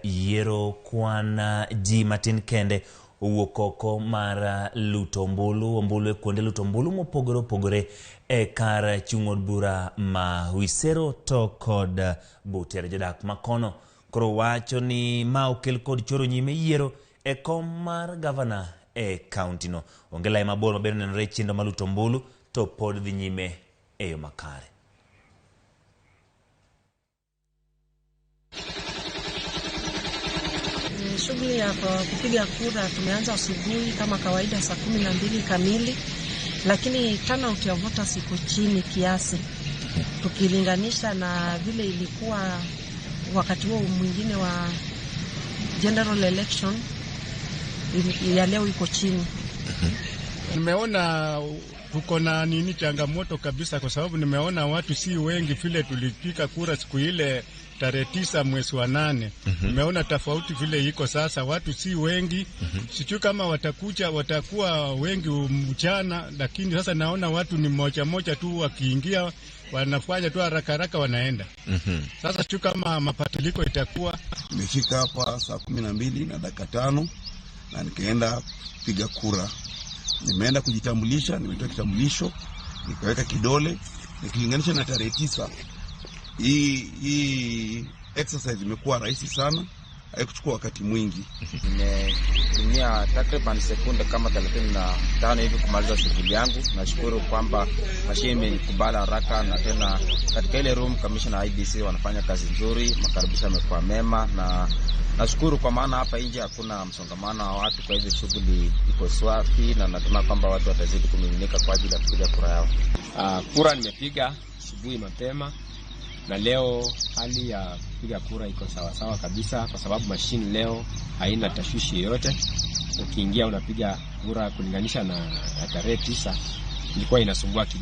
Yiero kwan ji matin kende owuok oko mar luto ombulu, ombulu e kuonde luto ombulu mopogore opogore e kar chung' od bura ma Huisero to kod Butere. Jodak makono koro wacho ni ma okel kod choro nyime yiero e kom mar gavana e kaunti no. Onge lai mabor maber nenore e chenro mar luto ombulu to pod dhi nyime e yo makare. Shughuli ya kupiga kura tumeanza asubuhi kama kawaida saa 12 kamili, lakini turnout ya voters iko chini kiasi tukilinganisha na vile ilikuwa wakati huo mwingine wa general election. Ya leo iko chini. Nimeona tuko na nini changamoto kabisa, kwa sababu nimeona watu si wengi vile tulipiga kura siku ile tarehe 9 mwezi wa 8. Nimeona tofauti vile iko sasa, watu si wengi. Sijui kama watakuja watakuwa wengi mchana, lakini sasa naona watu ni moja moja tu wakiingia, wanafanya tu haraka haraka wanaenda. Sasa sijui kama mabadiliko itakuwa. Nimefika hapa saa 12:05 na nikaenda kupiga kura. Nimeenda kujitambulisha, nimetoa kitambulisho, nikaweka kidole, nikilinganisha na tarehe 9. Hii exercise imekuwa rahisi sana, haikuchukua wakati mwingi. Nimetumia takriban sekunde kama 35 hivi kumaliza shughuli yangu. Nashukuru kwamba mashine imenikubali haraka, na tena katika ile room commissioner IEBC wanafanya kazi nzuri, makaribisho yamekuwa mema, na nashukuru kwa maana hapa nje hakuna msongamano wa watu, kwa hivyo shughuli iko safi na natumai kwamba watu watazidi kumiminika kwa ajili ya kupiga kura yao. Kura nimepiga asubuhi mapema, na leo hali ya kupiga kura iko sawasawa kabisa, kwa sababu mashine leo haina tashwishi yoyote. Ukiingia unapiga kura, kulinganisha na tarehe 9 ilikuwa inasumbua kidogo.